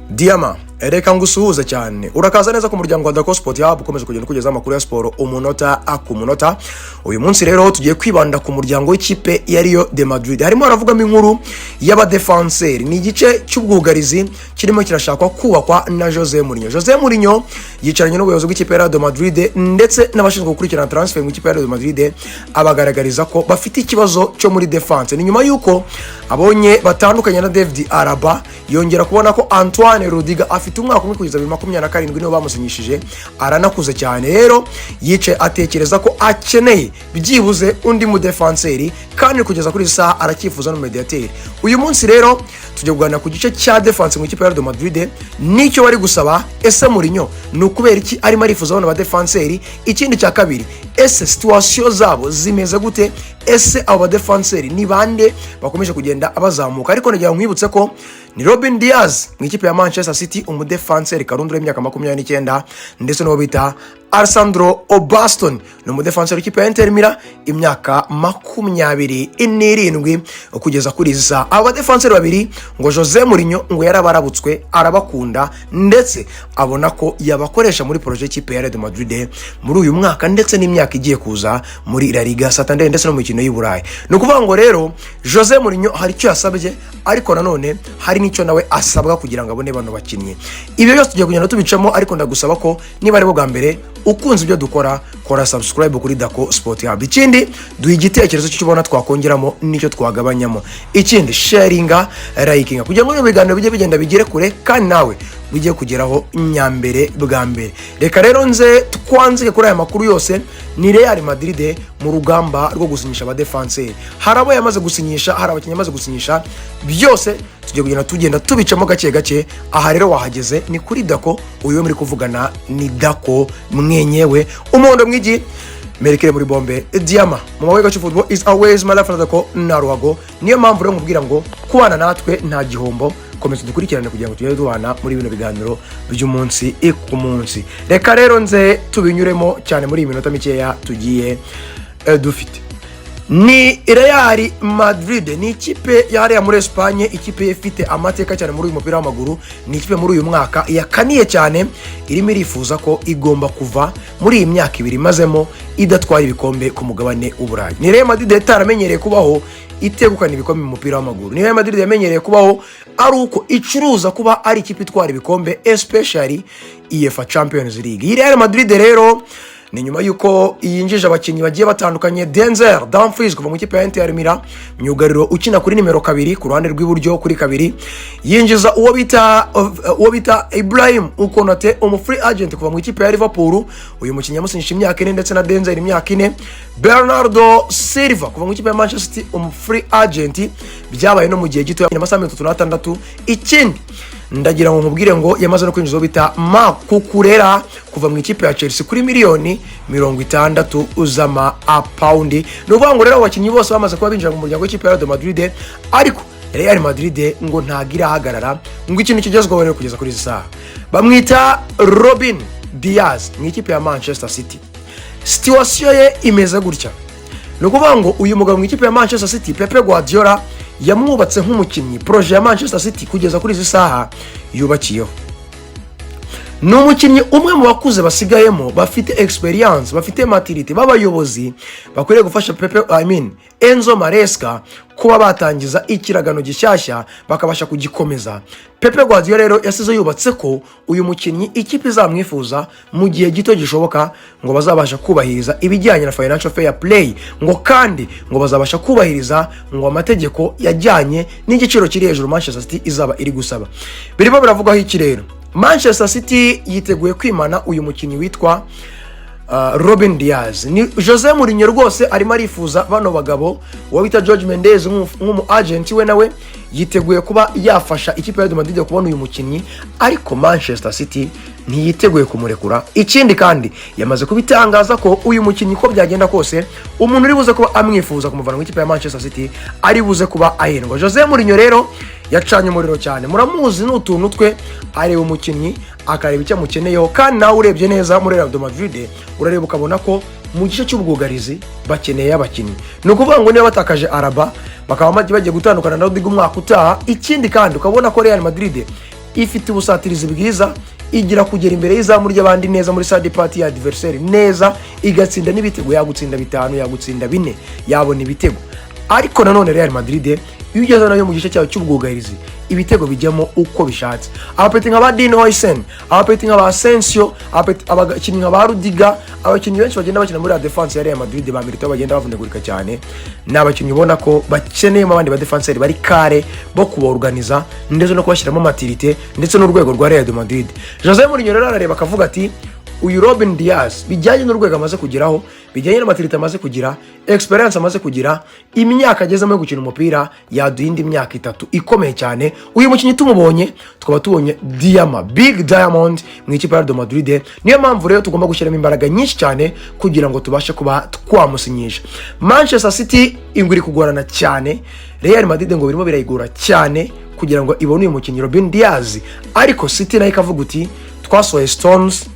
Diyama, reka ngusuhuze cyane. Urakaza neza ku muryango wa Dako Sport Hub, ukomeje kugenda ukugezaho amakuru ya siporo umunota ku munota. Uyu munsi rero tugiye kwibanda ku muryango w'ikipe ya Real de Madrid. Harimo haravugamo inkuru y'abadefanseri. Ni igice cy'ubwugarizi kirimo kirashakwa kubakwa na Jose Mourinho. Jose Mourinho yicaranye n'ubuyobozi bw'ikipe ya Real de Madrid ndetse n'abashinzwe gukurikirana transfer mu ikipe ya Real de Madrid, abagaragariza ko bafite ikibazo cyo muri defense. Ni nyuma y'uko abonye batandukanye na David Alaba, yongera kubona ko Antoine Rudiger afite umwaka umwe kugeza 2027 niwe bamusinyishije, aranakuze cyane. Rero yicaye atekereza ko akeneye byibuze undi mudefanseri, kandi kugeza kuri iyi saha aracyifuza n'umumediateri. Uyu munsi rero tujya kuganira ku gice cya defense mu ikipe ya Real Madrid n'icyo bari gusaba. Ese Mourinho ni ukubera iki arimo arifuza bano badefanseri? Ikindi cya kabiri, ese situation zabo zimeze gute? Ese abo badefanseri ni bande bakomeje kugenda bazamuka? Ariko nagira ngo nkwibutse ko ni Robin Diaz mu ikipe ya Manchester City, umudefanseri karundura w'imyaka 29, ndetse n'uwo bita Alessandro Bastoni, ni umudefanseri w'ikipe ya Inter Milan, imyaka 27 kugeza kuri izi saha. Aba badefanseri babiri ngo Jose Mourinho ngo yarabarabutswe, arabakunda, ndetse abona ko yabakoresha muri projet y'ikipe ya Real Madrid muri uyu mwaka ndetse n'imyaka igiye kuza muri La Liga Santander ndetse no mu mikino y'i Burayi. Ni ukuvuga ngo rero Jose Mourinho hari icyo yasabye, ariko nanone hari n'icyo nawe asabwa kugira ngo abone bano bakinnyi. Ibyo byose tugiye kugenda tubicamo, ariko ndagusaba ko niba ari bwo bwa mbere ukunze ibyo dukora, kora subscribe kuri Dako Sport Hub. Ikindi, duha igitekerezo cy'icyo ubona twakongeramo n'icyo twagabanyamo. Ikindi, sharinga, likinga, kugira ngo bino biganiro bijye bigenda bigere kure kandi nawe bijye kugeraho nyambere bwa mbere. Reka rero nze twanzike kuri aya makuru yose. Ni Real Madrid mu rugamba rwo gusinyisha abadefanseri. Hari abo yamaze gusinyisha, hari abakinnyi yamaze gusinyisha. Byose tugiye kugenda tugenda tubicamo gake gake. Aha rero wahageze, ni kuri Dako. Uyu muri kuvugana ni Dako mwenyewe, umuhondo mwigi merekere muri bombe diyama mu maboko gacu. Football is always my life na Dako na ruhago. Niyo mpamvu rero nkubwira ngo kubana natwe nta gihombo. Komeza dukurikirane kugira ngo tugende tubana muri bino biganiro by'umunsi ku munsi. Reka rero nze tubinyuremo cyane muri iyi minota mikeya tugiye dufite. Ni Real Madrid, ni ikipe yahariya muri Espagne, ikipe ifite amateka cyane muri uyu mupira w'amaguru. Ni ikipe muri uyu mwaka yakaniye cyane, irimo irifuza ko igomba kuva muri iyi myaka 2 imazemo idatwara ibikombe ku mugabane w'Uburayi. Ni Real Madrid itaramenyereye kubaho itegukana ibikombe mu mupira w'amaguru. Ni Real Madrid yamenyereye kubaho ari uko icuruza kuba ari ikipe itwara ibikombe, especially UEFA Champions League. Iyi Real Madrid rero ni nyuma y'uko yinjije abakinnyi bagiye batandukanye: Denzel Dumfries kuva mu ikipe ya Inter Milan, myugariro ukina kuri nimero 2 ku ruhande rw'iburyo kuri 2. Yinjiza uwo bita Ibrahim Konate, umu free agent kuva mu ikipe ya Liverpool. Uyu mukinnyi yamusinyisha imyaka 4 ndetse na Denzel imyaka 4. Bernardo Silva kuva mu ikipe ya Manchester City, umu free agent, byabaye no mu gihe gito, amasaha 36. Ikindi ndagira ngo nkubwire ngo yamaze no kwinjiza uwo bita Marc Cucurella kuva mu ikipe ya Chelsea kuri miliyoni 60 z'amapawundi. Ni ukuvuga ngo rero abo bakinnyi bose bamaze kuba binjira mu muryango w'ikipe ya Real Madrid, ariko Real Madrid ngo ntabwo irahagarara. Ngo ikintu kigezweho rero kugeza kuri izi saha, bamwita Robin Diaz mu ikipe ya Manchester City. Situation ye imeze gutya: ni ukuvuga ngo uyu mugabo mu ikipe ya Manchester City, Pepe Guardiola yamwubatse nk'umukinnyi projet ya Manchester City kugeza kuri izi saha yubakiyeho. Ni umukinnyi umwe mu bakuze basigayemo, bafite experience, bafite maturity, b'abayobozi bakwiriye gufasha Pepe, I mean Enzo Maresca, kuba batangiza ikiragano gishyashya bakabasha kugikomeza. Pepe Guardiola rero yasize yubatse ko uyu mukinnyi ikipe izamwifuza mu gihe gito gishoboka ngo bazabasha kubahiriza ibijyanye na financial fair play, ngo kandi ngo bazabasha kubahiriza ngo amategeko yajyanye n'igiciro kiri hejuru Manchester City izaba iri gusaba. Birimo biravugwaho iki rero? Manchester City yiteguye kwimana uyu mukinnyi witwa Robin Diaz. Ni Jose Mourinho rwose arimo arifuza bano bagabo. Uwo bita George Mendes nk'umu agent we nawe yiteguye kuba yafasha ikipe ya Real Madrid kubona uyu mukinnyi, ariko Manchester City ntiyiteguye kumurekura. Ikindi kandi, yamaze kubitangaza ko uyu mukinnyi, uko byagenda kose, umuntu uri buze kuba amwifuza kumuvana mu ikipe ya Manchester City ari buze kuba ahendwa. Jose Mourinho rero yacanye umuriro cyane, muramuzi ni utuntu twe, areba umukinnyi akareba icyo amukeneyeho. Kandi nawe urebye neza muri Real Madrid, urareba ukabona ko mu gice cy'ubwugarizi bakeneye abakinnyi. Ni ukuvuga ngo niba batakaje Alaba, bakaba bagiye gutandukana na Rodrigo umwaka utaha, ikindi kandi ukabona ko Real Madrid Ifite ubusatirizi bwiza, igira kugera imbere y'izamu ry'abandi neza, muri third party ya adversaire neza, igatsinda n'ibitego. Yagutsinda bitanu, yagutsinda bine, yabona ibitego. Ariko nanone Real Madrid, iyo ugeze nayo mu gice cyayo cy'ubwugarizi, ibitego bijyamo uko bishatse. Abapeti nka ba Dean Huijsen, abapeti nka ba Asensio, abakinnyi nka ba Rudiger, abakinnyi benshi bagenda bakina muri la defense ya Real Madrid, ba Militao, bagenda bavunagurika cyane. Ni abakinnyi ubona ko bakeneyemo abandi badefanseri bari kare bo kubaorganiza ndetse no kubashyiramo maturité ndetse n'urwego rwa Real de Madrid. Jose Mourinho rero arareba akavuga ati: "Uyu Robin Diaz, bijyanye n'urwego amaze kugeraho, bijyanye na maturité amaze kugira, experience amaze kugira, imyaka agezemo yo gukina umupira, yaduha indi myaka 3 ikomeye cyane. Uyu mukinnyi tumubonye tukaba tubonye diamant, big diamond mu ikipe ya Real Madrid. Niyo mpamvu rero tugomba gushyiramo imbaraga nyinshi cyane kugira ngo tubashe kuba twamusinyisha." Manchester City ingwe iri kugorana cyane. Real Madrid ngo birimo birayigora cyane kugira ngo ibone uyu mukinnyi Robin Diaz, ariko City nayo ikavuga uti: "Twasohoye Stones,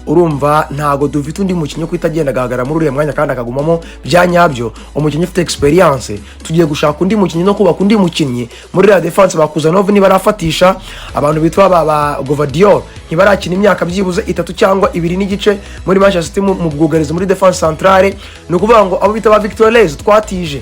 urumva ntago dufite undi mukinnyi wo guhita agenda agahagarara muri uriya mwanya kandi akagumamo bya nyabyo, umukinnyi ufite experience. Tugiye gushaka undi mukinnyi no kubaka undi mukinnyi muri la defense." Ba Khusanov ntibarafatisha, abantu bitwa ba Gvardiol ntibarakina imyaka byibuze 3 cyangwa 2.5 muri Manchester City mu bwugarizi, muri defense centrale. Ni ukuvuga ngo abo bita ba Victor Reyes twatije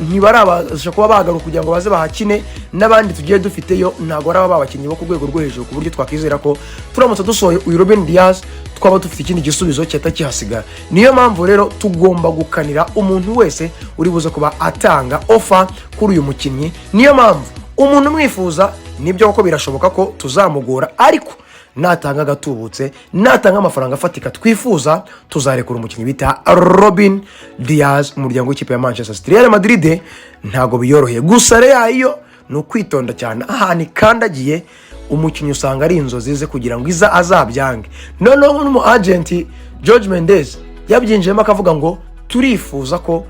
ntibarabasha kuba bagaruka kugira ngo baze bahakine. N'abandi tugiye dufiteyo ntabwo ari aba bakinnyi bo ku rwego rwo hejuru ku buryo twakizera ko turamutse dusohoye uyu Robin Diaz twaba dufite ikindi gisubizo cyahita kihasigara. Niyo mpamvu rero tugomba gukanira umuntu wese uri buze kuba atanga offer kuri uyu mukinnyi. Niyo mpamvu umuntu umwifuza, nibyo koko birashoboka ko tuzamugora, ariko natanga agatubutse, natanga amafaranga afatika twifuza, tuzarekura umukinnyi bita Robin Diaz umuryango w'ikipe ya Manchester City. Real Madrid ntabwo biyoroheye, gusa Real yo ni ukwitonda cyane. Ahantu ikandagiye umukinnyi usanga ari inzozi ze kugira ngo iza azabyange. Noneho n'umu agent George Mendes yabyinjiyemo akavuga ngo turifuza ko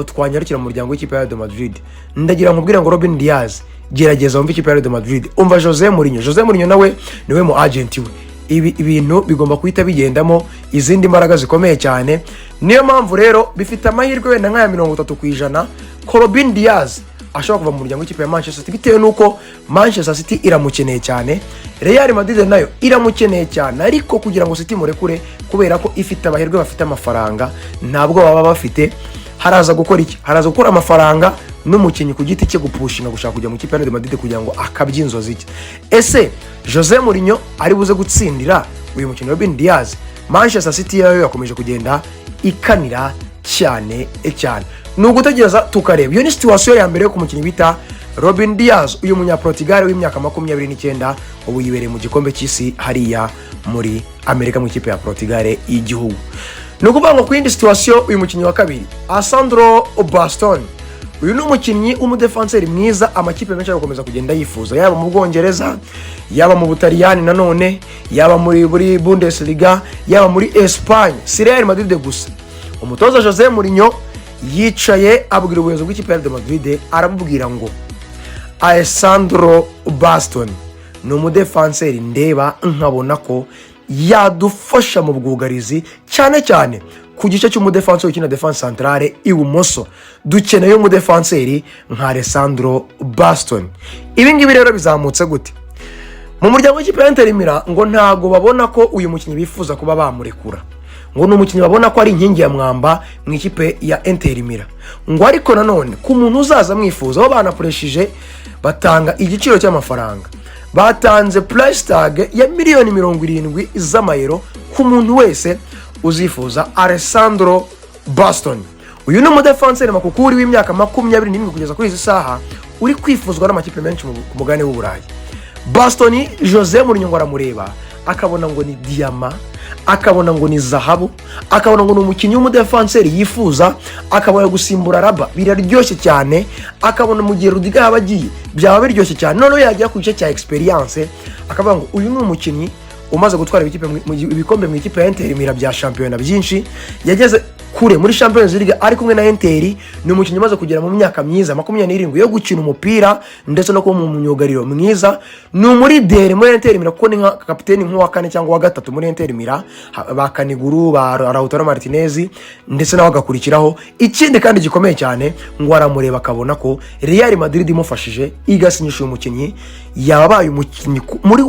twanyarukira mu muryango w'ikipe ya Real Madrid. Ndagira nkubwire ngo Robin Diaz, gerageza wumve ikipe ya Real Madrid, umva Jose Mourinho. Jose Mourinho nawe niwe mu agent we. Ibi ibintu bigomba guhita bigendamo izindi mbaraga zikomeye cyane. Niyo mpamvu rero bifite amahirwe wenda nk'aya 30% ko Robin Diaz ashobora kuva mu muryango w'ikipe ya Manchester City, bitewe n'uko Manchester City iramukeneye cyane, Real Madrid nayo iramukeneye cyane. Ariko kugira ngo City imurekure, kubera ko ifite abaherwe bafite amafaranga, ntabwo baba bafite, haraza gukora iki? Haraza gukora amafaranga n'umukinnyi ku giti cye gupushinga gushaka kujya mu ikipe ya Real Madrid kugira ngo akabye inzozi ze. Ese Jose Mourinho ari buze gutsindira uyu mukinnyi Robin Diaz? Manchester City yayo yakomeje kugenda ikanira cyane cyane, ni ugutegereza tukareba. Iyo ni situation ya mbere yo ku mukinnyi bita Robin Diaz, uyu munyaportugal w'imyaka 29, ubu yibereye mu gikombe cy'isi hariya muri Amerika mu ikipe ya Portugal y'igihugu. Ni ukuvuga ngo ku yindi situation, uyu mukinnyi wa kabiri, Alessandro Bastoni, uyu ni umukinnyi w'umudefanseri mwiza amakipe menshi ari gukomeza kugenda yifuza, yaba mu Bwongereza, yaba mu Butaliyani, nanone yaba muri Bundesliga, yaba muri Espagne, si Real Madrid gusa. Umutoza Jose Mourinho yicaye abwira ubuyobozi bw'ikipe ya Real Madrid, arabubwira ngo Alessandro Bastoni ni umudefanseri ndeba nkabona ko yadufasha mu bwugarizi, cyane cyane ku gice cy'umudefanseri ukina defense centrale ibumoso. Dukeneye umudefanseri nka Alessandro Bastoni. Ibi ngibi rero bizamutse gute? Mu muryango w'ikipe ya Inter Milan ngo ntago babona ko uyu mukinnyi bifuza kuba bamurekura, ngo ni umukinnyi babona ko ari inkingi ya mwamba mu ikipe ya Inter Milan. Ngo ariko nanone ku muntu uzaza amwifuza, bo banakoresheje, batanga igiciro cy'amafaranga, batanze price tag ya miliyoni 70 z'amayero ku muntu wese uzifuza Alessandro Bastoni. Uyu ni umudefanseri makukuri w'imyaka 21 kugeza kuri izi saha, uri kwifuzwa n'amakipe menshi ku mugabane w'Uburayi. Bastoni, Jose Mourinho ngo aramureba akabona ngo ni diyama, akabona ngo ni zahabu, akabona ngo ni umukinnyi w'umudefanseri yifuza, akabona gusimbura Alaba biraryoshye cyane, akabona mu gihe Rudiger yaba agiye byaba biryoshye cyane. Noneho yagera ku gice cya experience akavuga ngo uyu ni umukinnyi umaze gutwara ibikombe mu ikipe ya Inter Milan bya shampiyona byinshi, yageze kure cyane mu ikipe ya Inter Milan. kure muri Champions League ari kumwe na Inter. Ni umukinnyi umaze kugera mu myaka myiza, 27, yo gukina umupira ndetse no kuba mu myugariro mwiza. Ni umuleader muri Inter Milan, kuko ni nka kapiteni, nk'uwa kane cyangwa uwa gatatu muri Inter Milan, ba Kaniguru, ba Lautaro Martinez, ndetse nawe agakurikiraho. Ikindi kandi gikomeye cyane, ngo aramureba akabona ko Real Madrid imufashije igasinyisha uyu mukinnyi, yabaye umukinnyi muri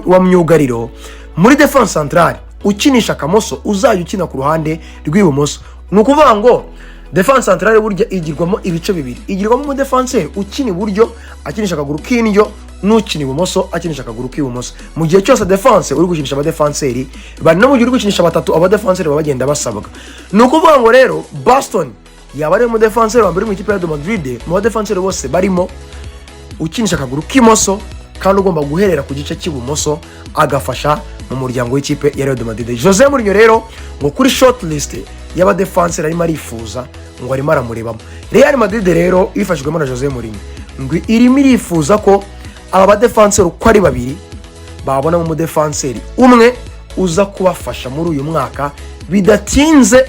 wa myugariro muri défense centrale ukinisha akamoso, uzajya ukina ku ruhande rw'ibumoso. Ni ukuvuga ngo défense centrale burya igirwamo ibice bibiri: igirwamo umudefanseri ukina iburyo akinisha akaguru k'indyo, n'ukina ibumoso akinisha akaguru k'ibumoso. Mu gihe cyose défense uri gukinisha abadefanseri bane, no mu gihe uri gukinisha batatu, abadefanseri baba bagenda basabwa. Ni ukuvuga ngo rero Bastoni yaba ari umudefanseri wa mbere mu ikipe ya Real Madrid, mu badefanseri bose barimo, ukinisha akaguru k'imoso kandi ugomba guherera ku gice cy'ibumoso, agafasha mu muryango w'ikipe ya Real Madrid. Jose Mourinho rero ngo kuri short list y'abadefanseri arimo arifuza, ngo arimo aramurebamo. Real Madrid rero ifashijwemo na Jose Mourinho ngo irimo irifuza ko aba badefanseri uko ari babiri babonamo umudefanseri umwe uza kubafasha muri uyu mwaka, bidatinze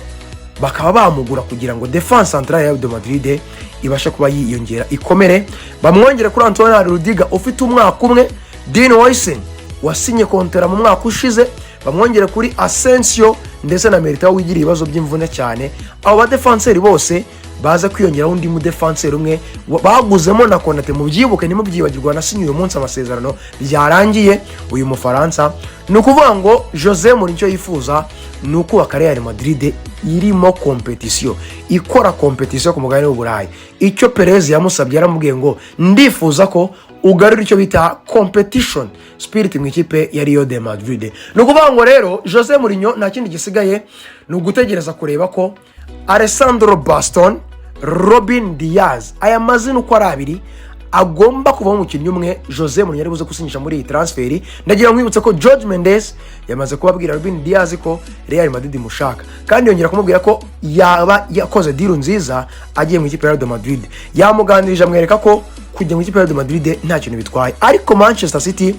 bakaba bamugura kugira ngo défense centrale ya Real Madrid ibashe kuba yiyongera, ikomere, bamwongere kuri Antonio Rudiger ufite umwaka umwe, Dean Huijsen wasinye kontera mu mwaka ushize, bamwongere kuri Asensio ndetse na Militao wigiriye ibibazo by'imvune cyane. Abo badefanseri bose baza kwiyongeraho undi mudefanseri umwe baguzemo na Konate. Mubyibuke, ntimubyibagirwa, nasinye uyu munsi amasezerano byarangiye uyu Mufaransa. Ni ukuvuga ngo Jose Mourinho icyo yifuza ni ukubaka Real Madrid irimo compétition, ikora compétition ku mugabane w'Uburayi. Icyo Perez yamusabye, yaramubwiye ngo: "Ndifuza ko ugarura icyo bita competition spirit mu ikipe ya Real de Madrid." Ni ukuvuga ngo rero Jose Mourinho nta kindi gisigaye, ni ugutegereza kureba ko Alessandro Bastoni, Robin Diaz, aya mazina uko ari abiri agomba kuvamo umukinnyi umwe Jose Mourinho ari buze gusinyisha muri iyi transfer. Ndagira nkwibutse ko George Mendes yamaze kubabwira Robin Diaz ko Real Madrid imushaka, kandi yongera kumubwira ko yaba yakoze deal nziza agiye mu ikipe ya Real Madrid. Yamuganirije, amwereka ko kujya mu ikipe ya Real Madrid nta kintu bitwaye, ariko Manchester City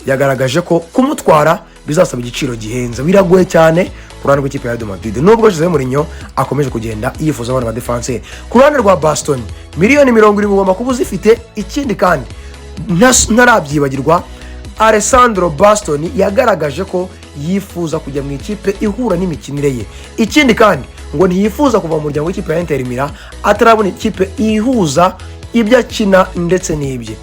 yagaragaje ko kumutwara bizasaba igiciro gihenze. Biragoye cyane ku ruhande rw'ikipe ya Real Madrid, nubwo Jose Mourinho akomeje kugenda yifuza abana ba défenseur. Ku ruhande rwa Bastoni, miliyoni 70 ugomba kuba uzifite. Ikindi kandi ntarabyibagirwa, Alessandro Bastoni yagaragaje ko yifuza kujya mu ikipe ihura n'imikinire ye. Ikindi kandi ngo ntiyifuza kuva mu muryango w'ikipe ya Inter Milan atarabona ikipe ihuza ibyo akina ndetse n'ibye.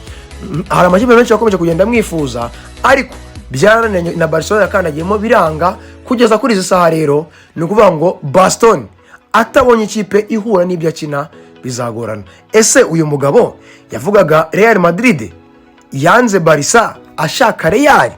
Hari amakipe menshi yakomeje kugenda amwifuza, ariko byarananiranye, na Barcelona yakandagiyemo biranga. Kugeza kuri izi saha rero, ni ukuvuga ngo Bastoni atabonye ikipe ihura n'ibyo akina bizagorana. Ese uyu mugabo yavugaga Real Madrid yanze Barca ashaka Real?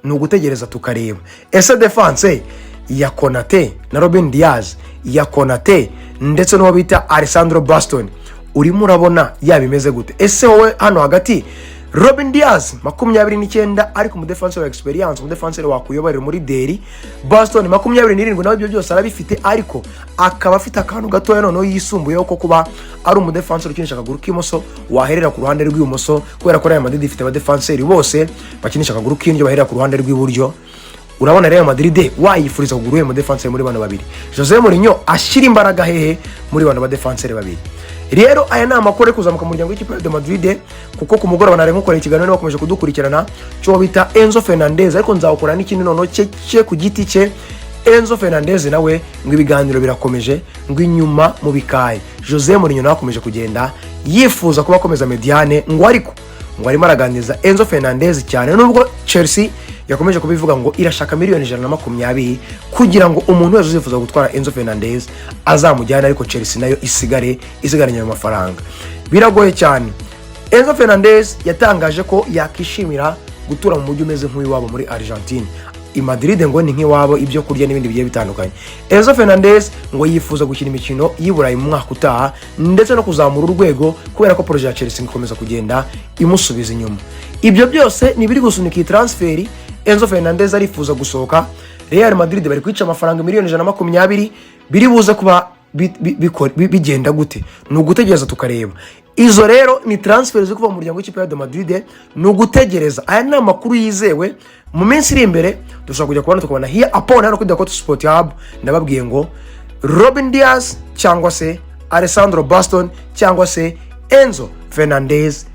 Ni ugutegereza tukareba. Ese défense ya Konate na Robin Diaz, ya Konate ndetse n'uwo bita Alessandro Bastoni, urimo urabona yaba imeze gute? Ese wowe hano hagati, Robin Diaz 29, ariko umudefanseri wa experience, umudefanseri wakuyoborera muri deri. Bastoni 27, nawe ibyo byose arabifite, ariko akaba afite akantu gatoya noneho yisumbuyeho ko kuba ari umudefanseri ukinisha akaguru k'imoso, waherera ku ruhande rw'ibumoso, kubera ko Real Madrid ifite abadefanseri bose bakinisha akaguru k'indyo, baherera ku ruhande rw'iburyo. Urabona Real Madrid wayifuriza kugura uyu mudefanseri muri bano babiri? Jose Mourinho ashyira imbaraga hehe muri bano badefanseri babiri? Rero aya ni amakuru ari kuzamuka mu muryango w'ikipe ya Real Madrid, kuko ku mugoroba nari nkukoreye ikiganiro, bakomeje kudukurikirana, cyo bita Enzo Fernandez, ariko nzawukora n'ikindi noneho cye cye ku giti cye. Enzo Fernandez nawe ngo ibiganiro birakomeje, ngo inyuma mu bikayi Jose Mourinho nawe akomeje kugenda yifuza kuba akomeza médiane, ngo ariko ngo arimo araganiriza Enzo Fernandez cyane, nubwo Chelsea yakomeje kubivuga ngo irashaka miliyoni 120 kugira ngo umuntu wese uzifuza gutwara Enzo Fernandez azamujyane, ariko Chelsea nayo isigare isigaranye ayo mafaranga. Biragoye cyane. Enzo Fernandez yatangaje ko yakishimira gutura mu mujyi umeze nk'uw'iwabo muri Argentine. I Madrid ngo ni nk'iwabo, ibyo kurya n'ibindi bigiye bitandukanye. Enzo Fernandez ngo yifuza gukina imikino y'i Burayi mu mwaka utaha ndetse no kuzamura urwego, kubera ko projet ya Chelsea ikomeza kugenda imusubiza inyuma. Ibyo byose ni ibiri gusunika iyi transfer. Enzo Fernandez arifuza gusohoka Real Madrid, bari kwica amafaranga miliyoni 120. Biri buze kuba bigenda gute? Ni ugutegereza tukareba. Izo rero ni transfer zo kuva mu muryango w'ikipe ya Real Madrid. Ni ugutegereza. Aya ni amakuru yizewe. Mu minsi iri imbere dushobora kujya kubona tukabona here upon hano kuri Dakota Sport Hub. Ndababwiye ngo Ruben Dias cyangwa se Alessandro Bastoni cyangwa se Enzo Fernandez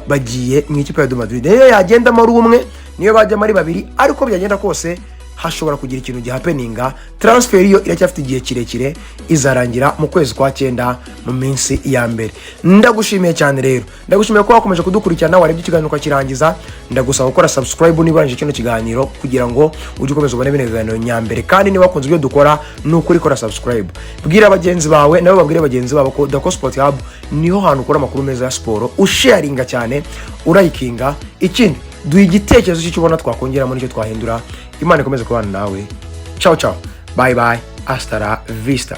bagiye mu ikipe ya Real Madrid. Niyo yagendamo ari umwe, niyo bajyamo ari babiri, ariko byagenda kose hashobora kugira ikintu gihappeninga. Transfer yo iracyafite igihe kirekire, izarangira mu kwezi kwa 9 mu minsi ya mbere. Ndagushimiye cyane rero, ndagushimiye ko wakomeje kudukurikirana, warebye ikiganiro ukakirangiza. Ndagusaba gukora subscribe niba urangije kino kiganiro kugira ngo ujye ukomeza ubone bino biganiro nyambere. Kandi niba wakunze ibyo dukora, ni ukuri kora subscribe, bwira bagenzi bawe, nabo babwire bagenzi babo ko Dako Sport Hub niho hantu ukura amakuru meza ya siporo. Usharinga cyane, urayikinga. Ikindi, duha igitekerezo cy'icyo ubona twakongeramo n'icyo twahindura. Imana ikomeze kubana nawe. Ciao ciao, bye bye, hasta la vista.